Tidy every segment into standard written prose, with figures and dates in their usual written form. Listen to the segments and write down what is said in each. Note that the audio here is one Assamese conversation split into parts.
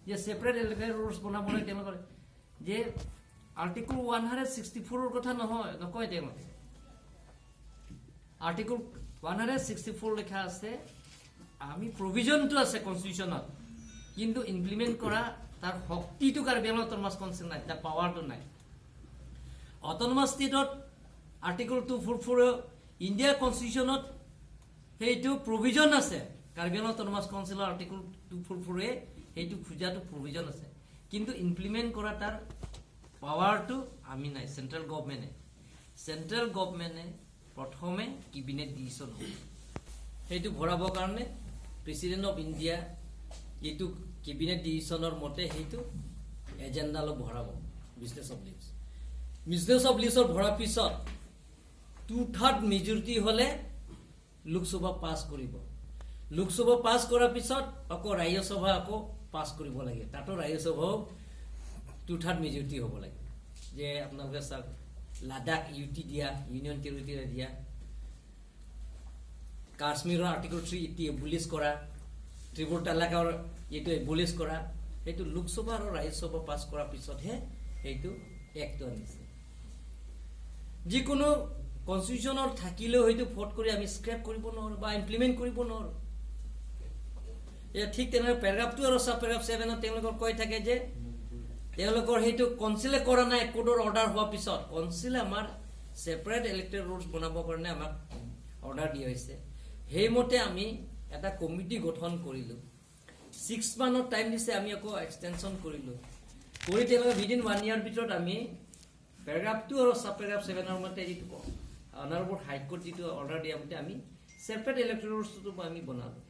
যে ছেপাৰেট ইলেক্টৰেল ৰোলছ বনাবলৈ তেওঁলোকৰ যে আৰ্টিকল 164ৰ কথা নহয়, নকয় তেওঁলোকে। আৰ্টিকল 164 লিখা আছে, আমি প্ৰভিজনটো আছে কনষ্টিটিউশ্যনত, কিন্তু ইমপ্লিমেণ্ট কৰা তাৰ শক্তিটো কাৰ্বি আংলং অট'নমাছ কাউন্সিল নাই, তাৰ পাৱাৰটো নাই। অট'নমাছ ষ্টেটত আৰ্টিকল 244 ইণ্ডিয়াৰ কনষ্টিটিউশ্যনত সেইটো প্ৰভিজন আছে। কাৰ্বি আংলং অট'নমাছ কাউন্সিলৰ আৰ্টিকল 244-এ সেইটো খোজাটো প্ৰভিজন আছে, কিন্তু ইমপ্লিমেণ্ট কৰা তাৰ পাৱাৰটো আমি নাই। চেণ্ট্ৰেল গভমেণ্টে প্ৰথমে কেবিনেট ডিচিশ্যন হ'ব, সেইটো ভৰাবৰ কাৰণে প্ৰেচিডেণ্ট অফ ইণ্ডিয়া এইটো কেবিনেট ডিচিশ্যনৰ মতে সেইটো এজেণ্ডালৈ ভৰাব business of list. Business of লিষ্টত ভৰাৰ পিছত 2/3 মেজৰিটি হ'লে লোকসভা পাছ কৰিব। লোকসভা পাছ কৰাৰ পিছত আকৌ ৰাজ্যসভা আকৌ পাছ কৰিব লাগে। তাতো ৰাজ্যসভাও 2/3 মেজৰিটি হ'ব লাগে। যে আপোনালোকে চাওক, লাডাখ ইউটি দিয়া, ইউনিয়ন টেৰিটৰী দিয়া, কাশ্মীৰৰ আৰ্টিকল 380 এবলিছ কৰা, ত্ৰিপুল তালাকৰ এইটো এবলিছ কৰা, সেইটো লোকসভা আৰু ৰাজ্যসভা পাছ কৰাৰ পিছতহে সেইটো এক্টটো আনিছে। যিকোনো কনষ্টিটিউশ্যনত থাকিলেও সেইটো ভোট কৰি আমি স্ক্ৰেপ কৰিব নোৱাৰোঁ বা ইমপ্লিমেণ্ট কৰিব নোৱাৰোঁ। এতিয়া ঠিক তেনেদৰে পেৰাগ্ৰাফ 2 আৰু চাব পেৰাগ্ৰাফ 7ত তেওঁলোকৰ কৈ থাকে যে তেওঁলোকৰ সেইটো কনচিলে কৰা নাই। কোৰ্টৰ অৰ্ডাৰ হোৱাৰ পিছত কনচিলে আমাৰ ছেপাৰেট ইলেক্টৰেল ৰোলছ বনাবৰ কাৰণে আমাক অৰ্ডাৰ দিয়া হৈছে। সেইমতে আমি এটা কমিটি গঠন কৰিলোঁ। 6 মান্থৰ টাইম দিছে, আমি আকৌ এক্সটেনশ্যন কৰিলোঁ। কৰি তেওঁলোকে উইদিন ওৱান ইয়াৰ ভিতৰত আমি পেৰাগ্ৰাফ 2 আৰু চাব পেৰাগ্ৰাফ 7ৰ মতে যিটো অনাৰেবল হাইকোৰ্ট যিটো অৰ্ডাৰ দিয়া মতে আমি ছেপাৰেট ইলেক্টৰেল ৰোলছটো আমি বনালোঁ।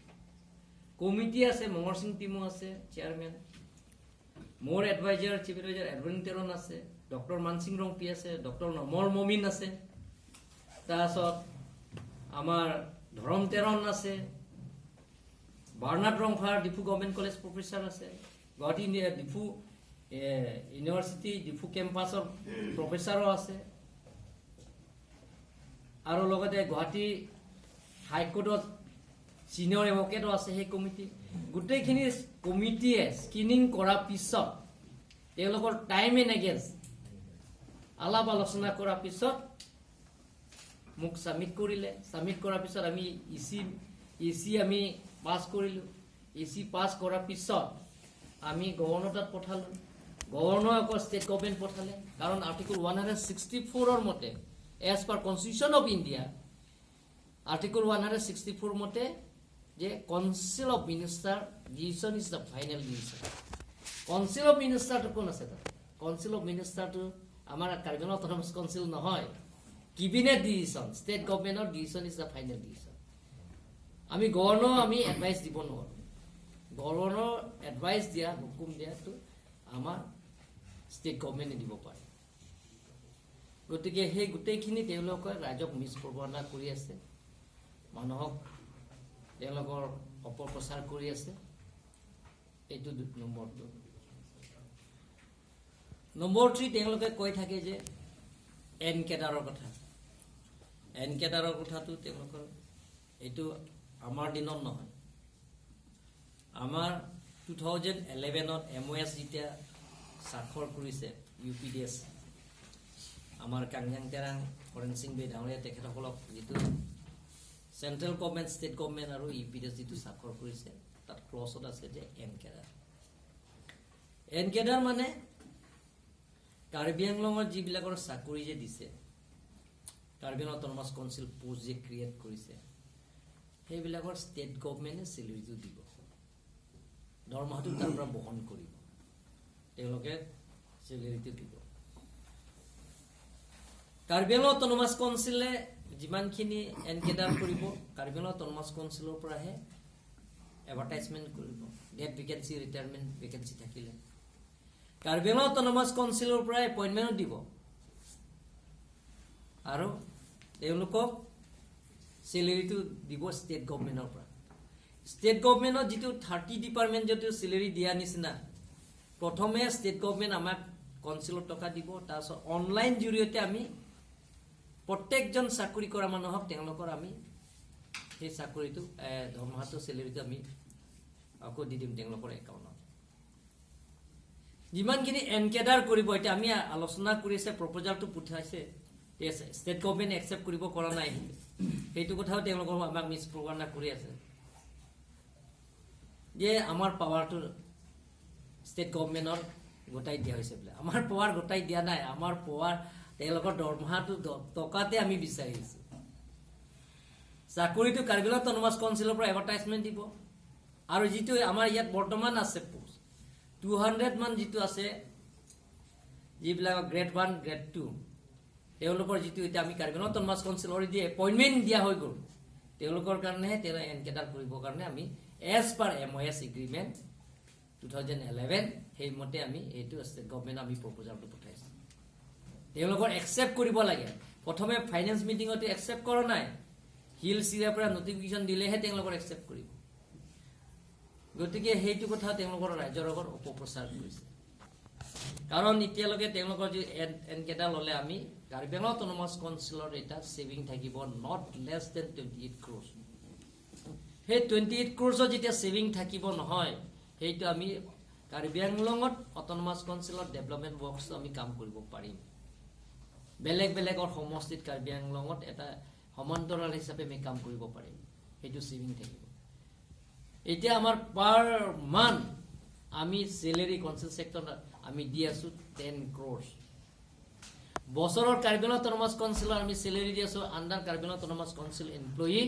কমিটি আছে, মঙৰ সিং টিমো আছে চেয়াৰমেন, মোৰ advisor, chief advisor Edwin Teron আছে, ডক্টৰ মানসিং ৰংপি আছে, ডক্টৰ নমৰ মমিন আছে, তাৰপাছত আমাৰ ধৰম টেৰন আছে, Bernard Rongphar, Diphu government college professor আছে, গুৱাহাটী ডিফু ইউনিভাৰ্চিটি ডিফু কেম্পাছৰ প্ৰফেচাৰো আছে আৰু লগতে গুৱাহাটী হাইকোৰ্টত ছিনিয়ৰ এডভকেটো আছে। সেই কমিটি, গোটেইখিনি কমিটিয়ে স্ক্ৰিনিং কৰাৰ পিছত, তেওঁলোকৰ টাইম এণ্ড এগেইন আলাপ আলোচনা কৰাৰ পিছত মোক ছাবমিট কৰিলে। ছাবমিট কৰাৰ পিছত আমি ই চি আমি পাছ কৰিলোঁ। ই চি পাছ কৰাৰ পিছত আমি গভৰ্ণৰ তাত পঠালোঁ। গভৰ্ণৰ আকৌ ষ্টেট গভৰ্ণমেণ্ট পঠালে। কাৰণ আৰ্টিকল 164ৰ মতে, as per Constitution of India, Article 164 মতে যে Council of Minister decision is the final decision. Council of মিনিষ্টাৰটো কোন আছে তাত? কাউন্সিল অফ মিনিষ্টাৰটো আমাৰ কাৰ্বি আংলং অট'নমাছ কাউন্সিল নহয়। কেবিনেট ডিচিশ্যন, ষ্টেট গভৰ্ণমেণ্টৰ decision is the final decision. আমি গভৰ্ণৰ আমি এডভাইচ দিব নোৱাৰোঁ। গভৰ্ণৰ এডভাইচ দিয়া, হুকুম দিয়াটো আমাৰ ষ্টেট গভৰ্ণমেণ্টে দিব পাৰে। গতিকে সেই গোটেইখিনি তেওঁলোকে ৰাইজক মিছ প্ৰৱন্ধা কৰি আছে, মানুহক তেওঁলোকৰ অপপ্ৰচাৰ কৰি আছে। এইটো নম্বৰ 2। নম্বৰ 3, তেওঁলোকে কৈ থাকে যে এন কেডাৰৰ কথা। এন কেডাৰৰ কথাটো তেওঁলোকৰ এইটো আমাৰ দিনত নহয়। আমাৰ 2011ত এম অ' এছ যেতিয়া স্বাক্ষৰ কৰিছে ইউ পি ডি এছ, আমাৰ কাংজাং তেৰাং, হৰেণ সিং বে ডাঙৰীয়া, তেখেতসকলক যিটো চেণ্ট্ৰেল গভমেণ্ট, ষ্টেট গভমেণ্ট আৰু ইউ পি ডি এছ যিটো স্বাক্ষৰ কৰিছে, তাত ক্লছত আছে যে এন কেডাৰ। এন কেডাৰ মানে কাৰ্বি আংলঙত যিবিলাকৰ চাকৰি যে দিছে, Karbi Anglong autonomous council post যে ক্ৰিয়েট কৰিছে, সেইবিলাকৰ ষ্টেট গভমেণ্টে চেলেৰিটো দিব, দৰমহাটো তাৰ পৰা বহন কৰিব, তেওঁলোকে চেলেৰিটো দিব। কাৰ্বি আংলং অট'নমাছ কাউন্সিলে যিমানখিনি এনকেডাৰ কৰিব, কাৰ্বি আংলং অট'নমাছ কাউন্সিলৰ পৰাহে এডভাৰটাইজমেণ্ট কৰিব। ডেথ ভেকেঞ্চি, ৰিটায়াৰমেণ্ট ভেকেঞ্চি থাকিলে কাৰ্বি আংলং অট'নমাছ কাউন্সিলৰ পৰা এপইণ্টমেণ্টো দিব আৰু তেওঁলোকক চেলেৰিটো দিব ষ্টেট গভমেণ্টৰ পৰা। ষ্টেট গভমেণ্টত যিটো 30 ডিপাৰ্টমেণ্ট যিটো চেলেৰি দিয়া নিচিনা, প্ৰথমে ষ্টেট গভমেণ্ট আমাক কাউন্সিলত টকা দিব, তাৰপিছত অনলাইন জৰিয়তে আমি প্ৰত্যেকজন চাকৰি কৰা মানুহক তেওঁলোকৰ আমি সেই চাকৰিটো, দৰমহাটো, চেলেৰিটো আমি আকৌ দি দিম তেওঁলোকৰ একাউণ্টত। যিমানখিনি এনকেডাৰ কৰিব, এতিয়া আমি আলোচনা কৰিছে, প্ৰপ'জালটো পঠাইছে, ষ্টেট গভৰ্ণমেণ্ট একচেপ্ট কৰিব কৰা নাই। সেইটো কথাও তেওঁলোকৰ আমাক মিছ প্ৰপাগাণ্ডা কৰি আছে যে আমাৰ পাৱাৰটো ষ্টেট গভৰ্ণমেণ্টৰ গোটাই দিয়া হৈছে বোলে। আমাৰ পাৱাৰ গোটাই দিয়া নাই। আমাৰ পাৱাৰ তেওঁলোকৰ দৰমহাটো টকাতে আমি বিচাৰিছোঁ। চাকৰিটো কাৰ্বি আংলং অট'নমাছ কাউন্সিলৰ পৰা এডভাৰটাইজমেণ্ট দিব আৰু যিটো আমাৰ ইয়াত বৰ্তমান আছে পোষ্ট 200 মান যিটো আছে, যিবিলাক গ্ৰেড 1, গ্ৰেড 2, তেওঁলোকৰ যিটো এতিয়া আমি Karbi Anglong autonomous council already appointment দিয়া হৈ গ'ল, তেওঁলোকৰ কাৰণেহে তেওঁ এনকেডাৰ কৰিবৰ কাৰণে আমি as per MoS agreement 2011, সেইমতে আমি এইটো ষ্টেট গভৰ্ণমেণ্ট আমি প্ৰপ'জালটো পঠাইছোঁ। তেওঁলোকৰ একচেপ্ট কৰিব লাগে। প্ৰথমে ফাইনেন্স মিটিঙতে একচেপ্ট কৰা নাই। হিলছ এৰিয়াৰ পৰা নটিফিকেশ্যন দিলেহে তেওঁলোকৰ একচেপ্ট কৰিব। গতিকে সেইটো কথা তেওঁলোকৰ ৰাইজৰ আগত অপপ্ৰচাৰ কৰিছে। কাৰণ এতিয়ালৈকে তেওঁলোকৰ যি এনকেডাৰ ল'লে আমি কাৰ্বি আংলং অট'নমাছ কাউন্সিলৰ এটা ছেভিং থাকিব not less than 28 crores। সেই 28 ক্ৰ'ৰ্ছৰ যেতিয়া ছেভিং থাকিব নহয়, সেইটো আমি কাৰ্বি আংলঙত অট'নমাছ কাউন্সিলৰ ডেভেলপমেণ্ট ৱৰ্কছ আমি কাম কৰিব পাৰিম। বেলেগ বেলেগৰ সমষ্টিত কাৰ্বি আংলঙত এটা সমান্তৰাল হিচাপে আমি কাম কৰিব পাৰিম, সেইটো ছেভিং থাকিব। এতিয়া আমাৰ পাৰ মান্থ আমি চেলেৰি কাউন্সিল ছেক্টৰত আমি দি আছো 10 ক্ৰ'ৰ্ছ। বছৰৰ কাৰ্বি আংলং অট'নমাছ কাউন্সিলৰ আমি চেলেৰি দি আছো under Karbi Anglong Autonomous Council employee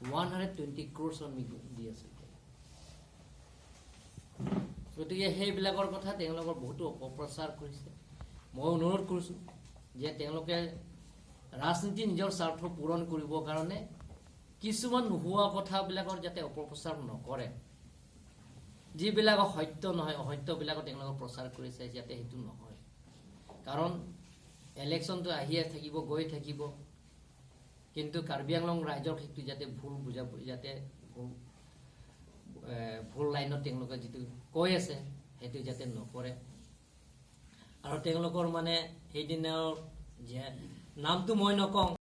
120 crores আমি দি আছো। গতিকে সেইবিলাকৰ কথা তেওঁলোকৰ বহুতো অপপ্ৰচাৰ কৰিছে। মই অনুৰোধ কৰিছোঁ যে তেওঁলোকে ৰাজনীতি নিজৰ স্বাৰ্থ পূৰণ কৰিবৰ কাৰণে কিছুমান নোহোৱা কথাবিলাকৰ যাতে অপপ্ৰচাৰ নকৰে। যিবিলাক সত্য নহয়, অসত্যবিলাকো তেওঁলোকে প্ৰচাৰ কৰিছে, যাতে সেইটো নহয়। কাৰণ ইলেকশ্যনটো আহিয়ে থাকিব, গৈ থাকিব, কিন্তু কাৰ্বি আংলং ৰাইজক সেইটো যাতে ভুল বুজাব, যাতে ভুল লাইনত তেওঁলোকে যিটো কৈ আছে, সেইটো যাতে নকৰে। আৰু তেওঁলোকৰ মানে সেইদিনাৰ যে নামটো মই নকওঁ।